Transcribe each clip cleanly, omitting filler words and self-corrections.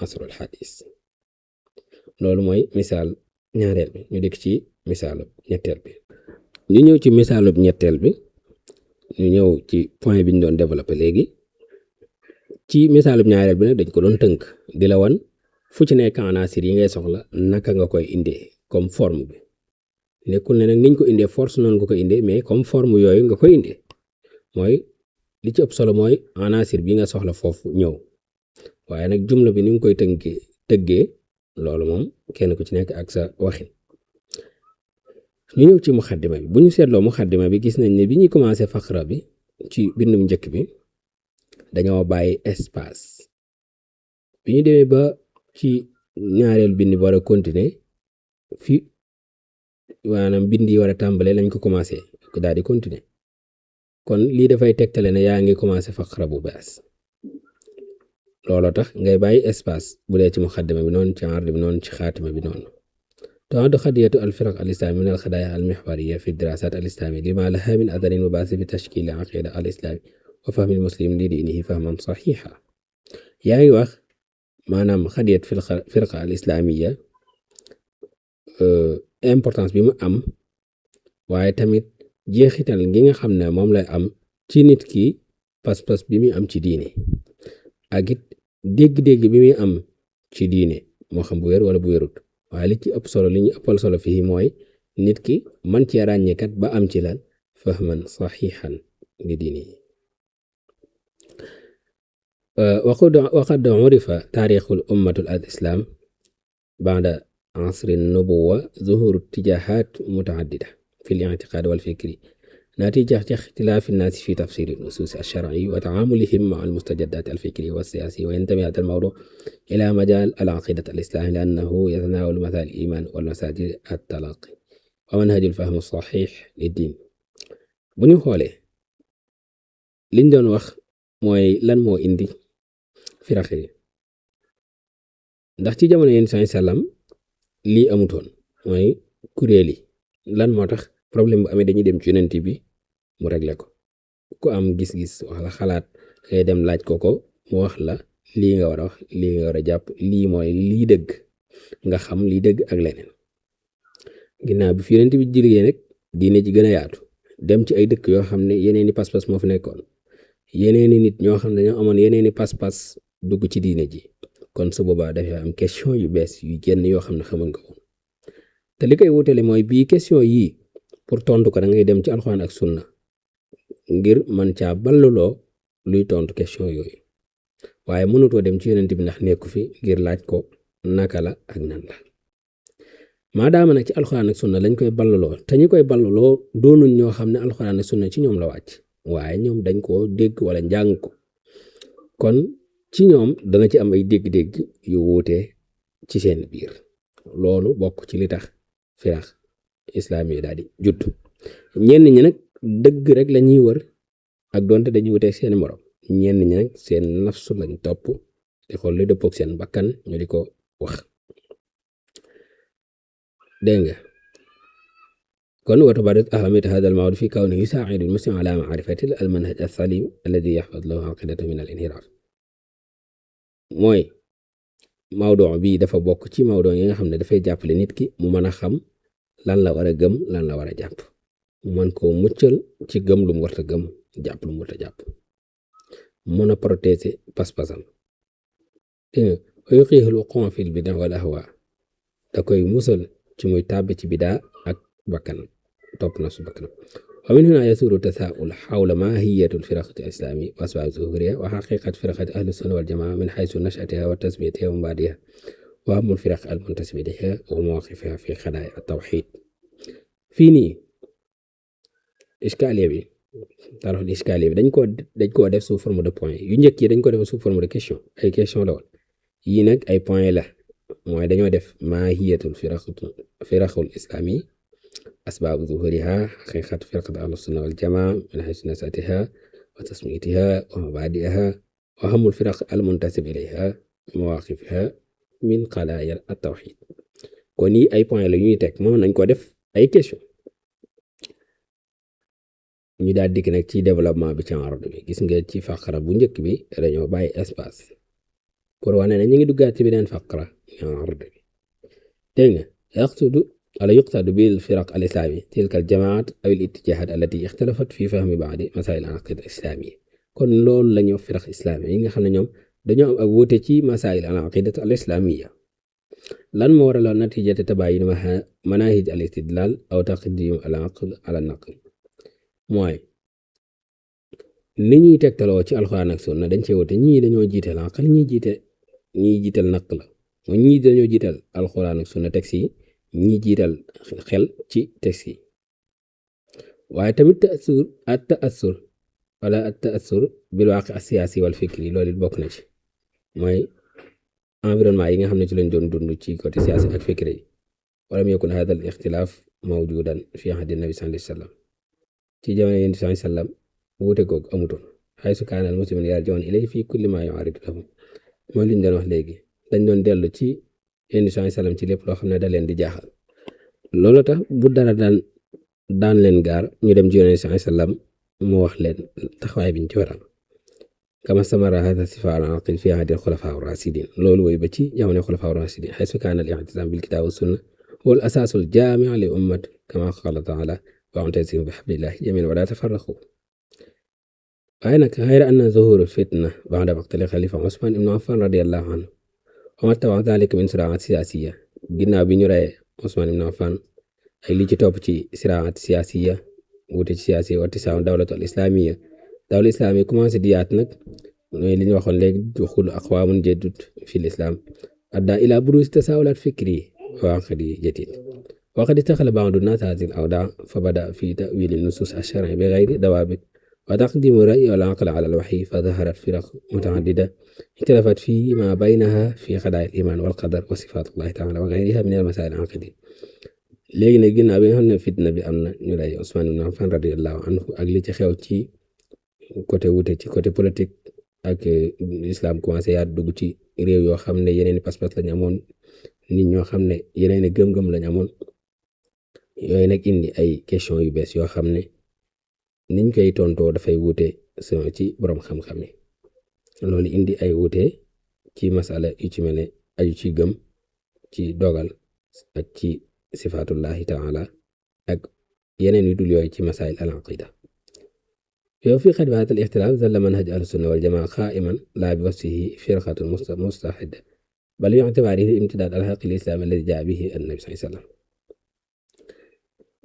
asrul xadis. loolu mooy misaal ñaareel bi. ñu dikk ci misaalub ñetteel bi. ñu ñëw ci misaalub ñetteel bi. ñu ñëw ci point bi ñu doon développé léegi. ci misaalub ñaareel bi nag dañ ko doon tënk di la wan fu ci nekk anaasir yi ngay soxla naka nga koy indee comme forme bi. nekkul ne nag niñ ko indee force noonu nga koy indee mais comme forme yooyu nga koy indee mooy li ci ëpp solo mooy anaasir bi nga soxla foofu ñëw waaye nag jumla bi ni nga koy tëggee loolu moom kenn ku ci nekk ak sa waxin. ñu ñëw ci muxaddima bi bu ñu seetloo muxaddima bi gis nañ ne bi ñuy commencé faqra bi ci bindum njëkk bi dañoo bàyyi espace bi ñu demee ba ci ñaareel bind bi war a continuer fi maanaam bind yi war a tàmbale lañ ko commencé daal di continuer kon lii dafay tegtale ne yaa ngi commencé faqra bu bees looloo tax ngay bàyyi espace bu dee ci muxaddima bi noonu ci ard bi noonu ci xaatima bi noonu. تعد خدية الفرق الإسلامية من الخدايا المحورية في الدراسات الإسلامية لما لها من أثر وباس في تشكيل العقيدة الإسلامية وفهم المسلم لدينه فهما صحيحا. يعني wax maanaam xadiyat firqa al islamiya importance bi mu am waaye tamit jeexital gi nga xam ne moom lay am ci nit ki pas-pas bi muy am ci diine ak it dégg-dégg bi muy am ci diine moo xam bu wér wala bu wérut waaye li ci ëpp solo li ñu ëppal solo fii mooy nit ki man ci ràññeekat ba am ci lan fahman saxiixan li diine yi. وقد عرف تاريخ الأمة الإسلام بعد عصر النبوة ظهور اتجاهات متعددة في الاعتقاد والفكر نتيجة اختلاف الناس في تفسير النصوص الشرعي وتعاملهم مع المستجدات الفكرية والسياسية. وينتمي هذا الموضوع إلى مجال العقيدة الإسلامية لأنه يتناول مثل الإيمان والمساجد التلقي ومنهج الفهم الصحيح للدين. bu ñu xoolee liñ doon wax mooy lan moo indi firaq yi ndax ci jamono yenn saa sallam lii amutoon mooy kuréel yi lan moo tax problème bu amee dañuy dem ci yonent bi mu réglé ko ku am gis-gis wax la xalaat ngay dem laaj ko mu wax la lii nga war a wax lii nga war a jàpp lii mooy lii dëgg nga xam lii dëgg ak leneen. ginnaaw bi fi yonent bi jëlee nag diine ji gën a yaatu dem ci ay dëkk yoo xam ne yeneeni pas-pas moo fi nekkoon yeneeni nit ñoo xam ne dañoo amoon yeneeni pas-pas dugg ci diine ji kon su boobaa dafay am question yu bees yu génn yoo xam ne xamuñ ko woon te li koy wutale mooy bii question yii pour tontu ko da ngay dem ci alxuraan ak sunna ngir man caa balluloo luy tontu question yooyu waaye mënutoo dem ci yonent bi ndax nekku fi ngir laaj ko naka la ak nan la. maadaama nag ci alxuraan ak sunna lañ koy balluloo te ñi koy balluloo doonuñ ñoo xam ne alxuraan ak sunna ci ñoom la wàcc waaye ñoom dañ koo dégg wala njàng ko kon ci ñoom dana ci am ay dégg-dégg yu wuute ci seen biir loolu bokk ci li tax firaq islaam yi daal di judd. ñenn ñi nag dëgg rek la ñuy wër ak doonte dañuy wuteeg seen morom ñenn ñi nag seen nafsu lañ topp di xool li dëppoog seen bakkan ñu di ko wax. dégg nga kon watabadat ahamiyat hada al mawdu fi kawnihi yusaa'idu al muslim ala ma'rifati al manhaj al salim alladi yahfaz lahu aqidatahu min al inhiraf. mooy mawdu bi dafa bokk ci mawdu yi nga xam ne dafay jàppale nit ki mu mën a xam lan la war a gëm lan la war a jàpp mu mën koo muccal ci gëm lu mu war a gëm jàpp lu mu war a jàpp mën a protéger pas-pasam. dégg nga wa yuqiihi al wuquu' fi al bidaa wal ahwaa da koy musal ci muy tàbbi ci bidaa ak bakkan topp na su bakkan. wa min huna yasuru tasaa'ul xawla maahiyati al-firaqati al-islamiyya wa asbaab zuhuuriha wa xaqiiqati firaqati ahli sunna wal jamaa min xaysu nash'atiha wa tasmiyatiha wa mabaadi'iha wa aham al-firaq al-muntasiba ilayha wa mawaaqifiha fi qadaaya at-tawxiid. fii nii iskaaliya bi taarixul iskaaliya bi dañ koo def sous forme de point yu njëkk yi dañ ko def sous forme de question ay question la woon yii nag ay point la. mooy dañoo def maahiyatul firaqul islami asbaabu zuhuriha xaqiiqatu firqati ahlu sunna wal jamaa min haysu nasatiha wa tasmiyatiha wa mabaadiha wa ahamul firaq al muntasib ilayha mawaqifiha min qadaaya at tawxid. kon yi ay point la ñuy teg moom nañ ko def ay question ñu daal dikk nag ci développement bi ci arab bi gis nga ci faqara bu njëkk bi dañoo bàyyi espace pour wane ne ñu ngi duggaat ci beneen faqra ard bi dégg nga yaqsudu wala yuqsadu bil firaq al islami tilka al jamaat aw al ittijahat allati ixtalafat fi fahmi baadi masail al aqida al islamiyya kon loolu la ñuy wax firaq islami yi nga xam ne ñoom dañoo am ak wuute ci masail al aqida al islamiyya lan moo waraloon natijate tabayin manahij al istidlal aw taqdim al aql ala naql mooy ni ñuy tegtaloo ci alxuraan ak sunna dañ cee wute ñii dañoo jiital aql ñii jiital naql mooy ñii dañoo jiital alxuraan ak sunna texte yi ñii jiital xel ci texte yi waaye tamit taassur wala taassur bil waaqi asiyaasi wal fikri loolu it bokk na ci mooy environnement yi nga xam ne ci lañ doon dund ci côté siyaasi ak fikri yi walam yakun hada al ixtilaaf mawjudan fi ahdi nabi sallallahu alayhi wa sallam ci jamono yonent bi sallallahu alayhi wa sallam wuute googu amutoon xaysu kaana al muslimuuna yarji'uuna ilayhi fi kulli maa yu'aridu lahum mooy liñ doon wax léegi dañ doon dellu ci yonent bi sallallahu alayhi wa sallam ci lépp loo xam ne da leen di jaaxal loolu tax bu dara daan leen gaar ñu dem ci yonent bi sallallahu alayhi wa sallam mu wax leen taxawaay biñ ci waral kama stamara hada sifa al aqil fi ahdi al xulafaa ar-raashidin loolu woy ba ci jamono xulafaa ar-raashidin xaysu kaana al i'tisaam bil kitaab wa sunna huwa al asaasu al jaami' li ummat kama qaala taala wa'tasimu bi hablillahi jamii'an wa laa tafarraqu waaye nag xayra anna zuhur fitna ba'da maqtali xalifa Usmaan ibn Affan radiyallahu anhu wa ma taba'a dhalika min siraa'at siyaasiyya ginnaaw bi ñu rey Usmaan ibn Affan ay li ci topp ci siraa'at siyaasiyya wuute ci siyaasiyya wa tisaaw dawlatu al islamiyya dawla islamiyya commencé di yaat nag mooy li ñu waxoon léegi duxulu aqwaamun jadid fi l-islam adda ila buruuz tasaawulat fikri wa aqdi jadid wa qad istaxala ba'du n-naas haadhihi al-awdaa' fa bada'a fi ta'wiil an-nusuus ash-shar'iyya bi ghayri dawaabit wa taqdiimu ar-ra'yi wal aqli ala al-wahyi fa zaharat firaq muta'addida ixtalafat fi ma baynaha fi qadaaya al-iimaan wal qadar wa sifaatullahi ta'aala wa ghayriha min al-masaa'il al-aqdiyya léegi nag ginnaaw bi nga xam ne fitna bi am na ñu lay Usmaan ibn Affan radiyallahu anhu ak li ci xew ci côté wuute ci côté politique ak islam commencé yaa dugg ci réew yoo xam ne yeneen i pas-pas lañ amoon nit ñoo xam ne yeneen i gëm-gëm lañ amoon yooyu nag indi ay question yu bees yoo xam ne niñ koy tontoo dafay wuute selon ci borom xam-xam yi loolu indi ay wuute ci masala yu ci mel ne aju ci gëm ci dogal ak ci sifaatullahi taala ak yeneen yu dul yooyu ci masail al aqida yow fi xadmi hada al ixtilaaf zalla manhaj ahlu sunna wal jamaa qaa'iman laa bi wasfihi firqatun mustahida bal bi'tibaarihi imtidaad al haqqi al islaami alladi jaa bihi annabi sallallahu alayhi wa sallam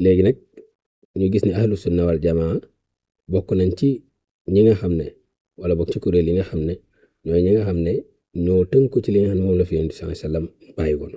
léegi nag ñu gis ne ahlu sunna wal jamaa bokk nañ ci ñi nga xam ne wala bokk ci kuréel yi nga xam ne ñooy ñi nga xam ne ñoo tënku ci li nga xam ne moom la fi yonent bi sallallahu alayhi wa sallam bàyyi woon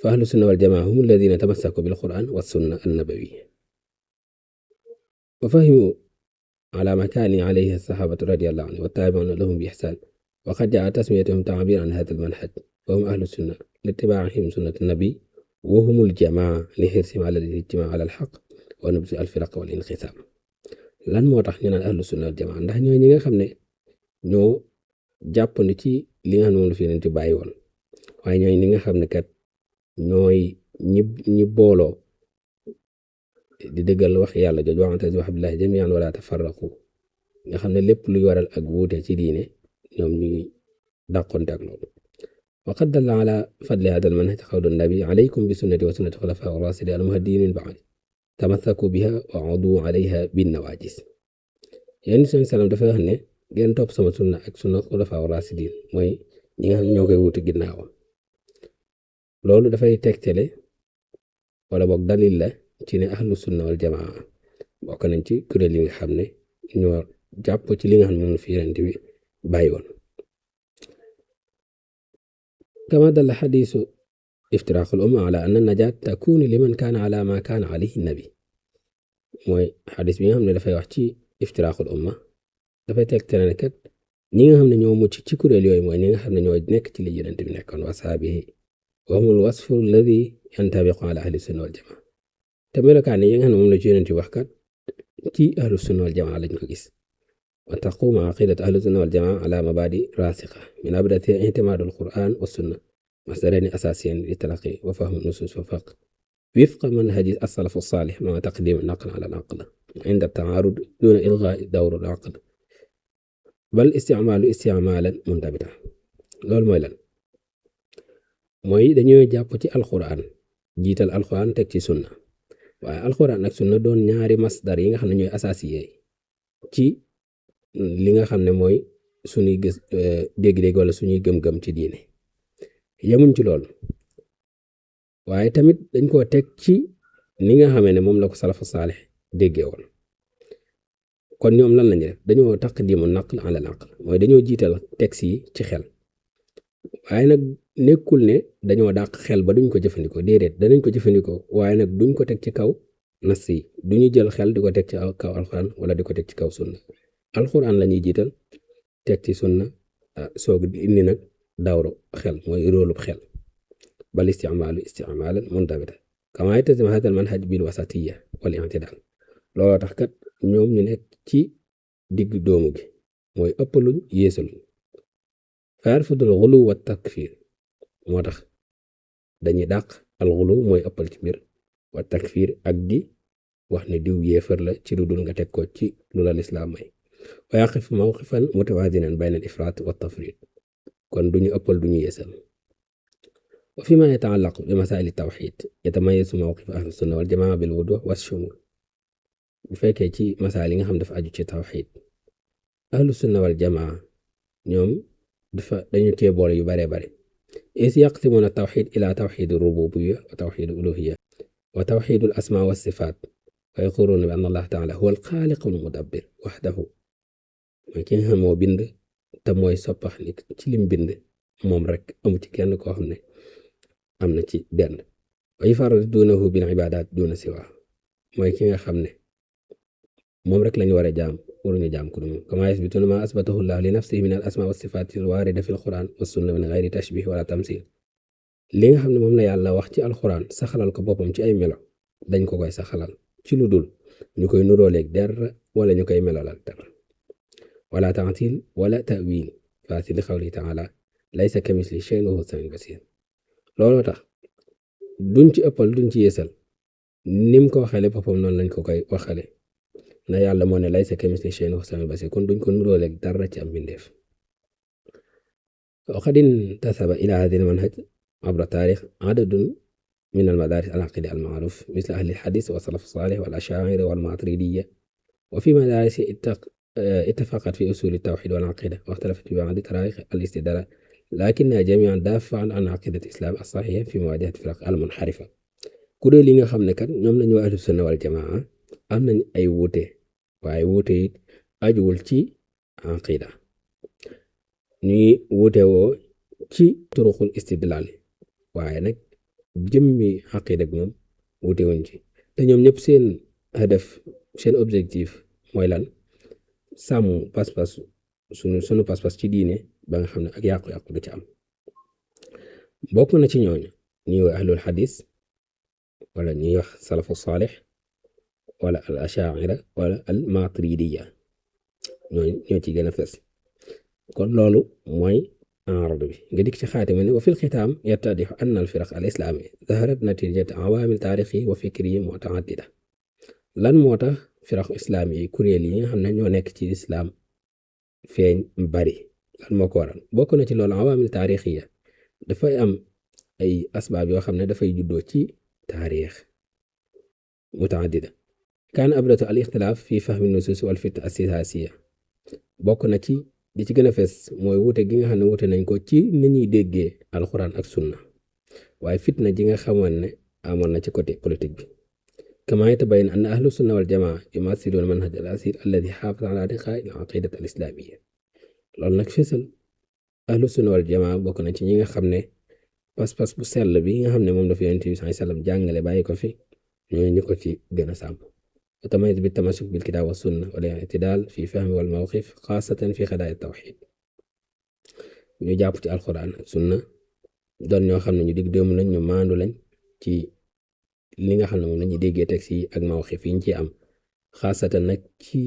fa ahlu sunna wal jamaa hum alladina tamassaku bil quran wa sunna annabawiyya wa fahimu ala ma kaana alayhi as-sahabatu radiyallahu anhum wa taabi'una lahum bi ihsan wa qad jaa tasmiyatuhum ta'biran an hadha al-manhaj wa hum ahlu sunna littibaa'ihim sunnat an-nabi wa hum al-jamaa li hirsihim ala al-ijtimaa' ala al-haqq wa nabzi al-firaq wal inqisaam lan moo tax ñu naan ahlu sunna wal jamaa ndax ñooy ñi nga xam ne ñoo jàppandi ci li nga xam ne moom la fi yonent bàyyi woon waaye ñooy ñi nga xam ne kat ñooy ñi booloo di dëggal wax yàlla jooju wa'tasimu bi hablillahi jamii'an wa laa tafarraqu nga xam ne lépp luy waral ak wuute ci diine ñoom ñuy dàqonte ak loolu wa qad dalla ala fadli hada al manhaj qawlu nabi alaykum bi sunnati wa sunnati xulafaa ar-raashidin al-mahdiyyin min ba'di tamassaku biha wa 'addu 'alayha bin nawaajis yonent bi sallam dafa wax ne ngeen topp sama sunna ak sunna xulafaa ar-raashidin mooy ñi nga xam ne ñoo koy wuute ginnaawam loolu dafay tegtale wala boog dalil la ci ne ahlu sunna wal jamaa bokk nañ ci kuréel yi nga xam ne ñoo jàpp ci li nga xam ne moom la fi yonent bi bàyyi woon kama dalla xadiisu iftiraaxul umma ala anna najaat takunu liman kaana ala ma kaana alayhi nabi mooy xadis bi nga xam ne dafay wax ci iftiraaxul umma dafay tegtale ne kat ñi nga xam ne ñoo mucc ci kuréel yooyu mooy ñi nga xam ne ñoo nekk ci li yonent bi nekkoon wa sahaabihi wa humul wasfu alladi yantabiqu ala ahli sunna wal jamaa te melokaan yi nga xam ne moom la ci yonent wax kat ci ahlu sunna wal jamaa lañ ko gis wa taqumu aqidat ahlu sunna wal jamaa ala mabadi rasiqa min abdati ihtimaadul quran wa sunna masdarani asasiyan li talaqi wa fahmi nusus wa faq wifqa manhaji as-salaf as-salih ma taqdim an-naql ala al-aql inda at-ta'arud duna ilgha'i dawr al-aql bal isticmalu isticmalan mundabita loolu mooy lan mooy dañoo jàpp ci alxuraan jiital alxuraan teg ci sunna waaye alxuraan ak sunna doon ñaari masdar yi nga xam ne ñooy associé ci li nga xam ne mooy suñuy gis dégg-dégg wala suñuy gëm-gëm ci diine yemuñ ci loolu waaye tamit dañ koo teg ci ni nga xamee ne moom la ko salafu saalix déggee woon kon ñoom lan lañu def dañoo taqdimu naql ala naql mooy dañoo jiital texte yi ci xel waaye nag nekkul ne dañoo dàq xel ba duñ ko jëfandikoo déedéet danañ ko jëfandikoo waaye nag duñ ko teg ci kaw nas yi duñu jël xel di ko teg ci kaw alxuraan wala di ko teg ci kaw sunna alxuraan la ñuy jiital teg ci sunna soog di indi nag dawru xel mooy róolub xel bal isticmaalu isticmaalan mundabita kama yaltazim hada al manhaj bil wasatiyya wal i'tidal looloo tax kat ñoom ñu nekk ci digg doomu gi mooy ëppaluñ yéesaluñ fa yarfudul xulu wa takfir moo tax dañuy dàq al xulu mooy ëppal ci mbir wa takfir ak di wax ne diw yéefar la ci lu dul nga teg ko ci lu la lislaam may wa yaqif mawqifan mutawazinan bayna al ifrat wa tafrit kon duñu ëppal duñu yeesal wa fi ma yataallaqu bi masail tawxid yatamayazu mawqif ahlu sunna wal jamaa bil wuduh wa shumul bu fekkee ci masail yi nga xam dafa aju ci tawxid ahlu sunna wal jamaa ñoom dañu cee boole yu baree bare is yaqsimuna tawxid ila tawxid rububiyya wa tawxid uluhiyya wa tawxid al asma wa sifat wa yaquluna bi anna allah taala huwa al xaaliq al mudabbir waxdahu mooy ki nga xam moo bind te mooy soppax li ci lim bind moom rek amu ci kenn koo xam ne am na ci benn wa yufarriduunahu bil ibaadaat duuna siwaa mooy ki nga xam ne moom rek lañu war a jaam waruñu jaam ku dul moom kama yasbituuna maa asbatahu llahu li nafsihi min al asmaa wa sifaat al waarida fi al quraan wa sunna min gayri tashbih wala tamsil li nga xam ne moom la yàlla wax ci alxuraan saxalal ko boppam ci ay melo dañ ko koy saxalal ci lu dul ñu koy nuróoleeg dara wala ñu koy melolal dara wala taatil wala tawil faati li qawli taala laysa kamisli shay'un wa huwa samiul basiir looloo tax duñ ci ëppal duñ ci yeesal nim ko waxale boppam noonu lañ ko koy waxale na yàlla moo ne laysa kamisli shay'un wa huwa samiul basiir kon duñ ko nuróoleeg dara ci am mbindeef وقد انتسب إلى هذا المنهج عبر التاريخ عدد من المدارس العقيدة المعروف مثل أهل الحديث والسلف الصالح والأشاعرة والماتريدية وفي مدارس اتفقت في أصول التوحيد والعقيدة واختلفت في بعض طرائق الاستدلال لكنها جميعا دافعا عن عقيدة الإسلام الصحيحة في مواجهة الفرق المنحرفة kuréel yi nga xam ne kat ñoom lañu ahlu sunna wal jamaa am nañ ay wuute waaye wuute yi ajuwul ci aqida ñuy wuute woo ci turuqul istidlaal waaye nag jëmmi aqida bi moom wuute wuñ ci te ñoom ñëpp seen hadaf seen objectif mooy lan sàmm pas-pas sunu pas-pas ci diine ba nga xam ne ak yàqu-yàqu du ci am bokk na ci ñooñu ñuy wax ahlul xadis wala ñuy wax salafu saalix wala al ashaira wala al maturidiya ñoo ci gën a fes kon loolu mooy enrad bi nga dikk ci xaatima ne wa fil xitaam yattadixu anna al firaq al islaami zaharat natijat awaamil taarixi wa fikri mutaaddida lan moo tax firaq islaami yi kuréel yi nga xam ne ñoo nekk ci islaam feeñ bari lan moo ko waral bokk na ci loolu awaamil taarixiya dafay am ay asbaab yoo xam ne dafay juddoo ci taarix mutaaddida kaan abratu al ixtilaaf fi fahmi nusus wal fitna asiyaasiya bokk na ci di ci gën a fes mooy wuute gi nga xam ne wuute nañ ko ci ni ñuy déggee alxuraan ak sunna waaye fitna ji nga xamoon ne amoon na ci côté politique bi kama yatabayyanu anna ahlu sunna wal jamaa yumassiluuna manhaj al asil alladi xaafada ala diqaa al aqidat al islamiyya loolu nag fesal ahlu sunna wal jamaa bokk na ci ñi nga xam ne pas-pas bu sell bi nga xam ne moom dafa yonent bi sallallahu alayhi wasallam jàngale bàyyi ko fi ñooñu ñu ko ci gën a sàmm وتميز بالتمسك بالكتاب والسنة والاعتدال في فهم والموقف خاصة في قضايا التوحيد ñu jàpp ci alxuraan ak sunna doon ñoo xam ne ñu dig doomu lañ ñu maandu lañ ci li nga xam ne moom lañuy déggee texte yi ak mawqif yi ñu ci am xaasatan nag ci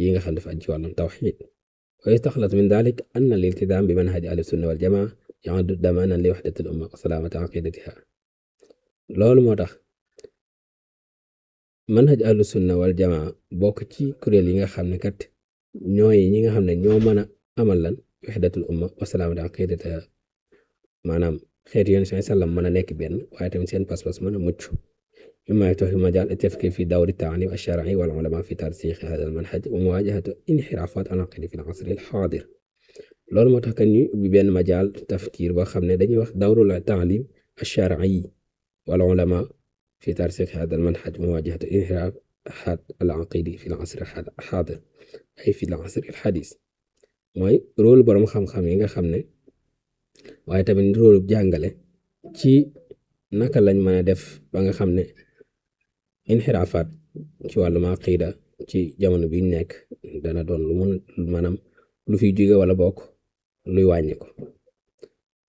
yi nga xam ne dafa aj ci wàllum tawxid wa yastaxlat min dalik anna al iltizaam bi manhaj ahli sunna wal jamaa yaaddu damanan li waxdati al umma wa salaamati aqidatiha loolu moo tax manhaj ahlu sunna wal jamaa bokk ci kuréel yi nga xam ne kat ñooy ñi nga xam ne ñoo mën a amal lan wahdatul umma wa salaamati aqidatiha maanaam xeetu yoon sallam mën a nekk benn waaye tamit seen pas-pas mën a mucc mimma yaftahu majaal at-tafkiir fi dawri at-ta'liim ash-shar'i wal ulamaa fi tarsiikh haadha al-manhaj wa muwaajahati inhiraafaat al-aqli fi al-'asr al-haadir loolu moo tax que ñu ubbi benn majaal tafkiir boo xam ne dañuy wax dawrul ta'liim ash-shar'i wal ulamaa fi tarsiikh haadha al-manhaj wa muwaajahati inhiraafaat al-'aqli fi al-'asr al-haadir ay fi al-'asr al-hadiis mooy rôle borom xam-xam yi nga xam ne waaye tamit rôle jàngale ci naka lañ mën a def ba nga xam ne inxiraafaat ci wàllum aqida ci jamono bi ñu nekk dana doon lu mun maanaam lu fiy jóge wala bokk luy wàññi ko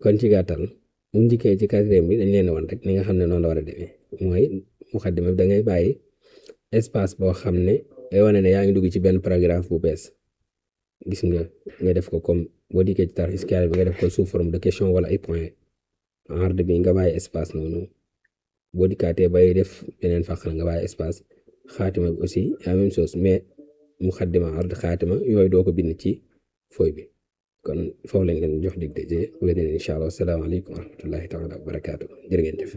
kon ci gàttal bu njëkkee ci quatrième bi dañ leen woon rek ni nga xam ne noonu la war a demee mooy muxaddima bi da ngay bàyyi espace boo xam ne day wane ne yaa ngi dugg ci benn paragraphe bu bees gis nga def ko comme boo dikkee ci tarix iskaal bi nga def ko sous forme de question wala ay point ard bi nga bàyyi espace noonu boo dikkaatee bay def beneen fàqal nga bàyyi espace xaatima bi aussi la même chose mais muxaddima ard xaatima yooyu doo ko bind ci fooy bi kon foofu lañ leen jox dig daje wéne incha allah asalaamaaleykum wa rahmatullahi taala wa barakaatu jërë ngeen jëf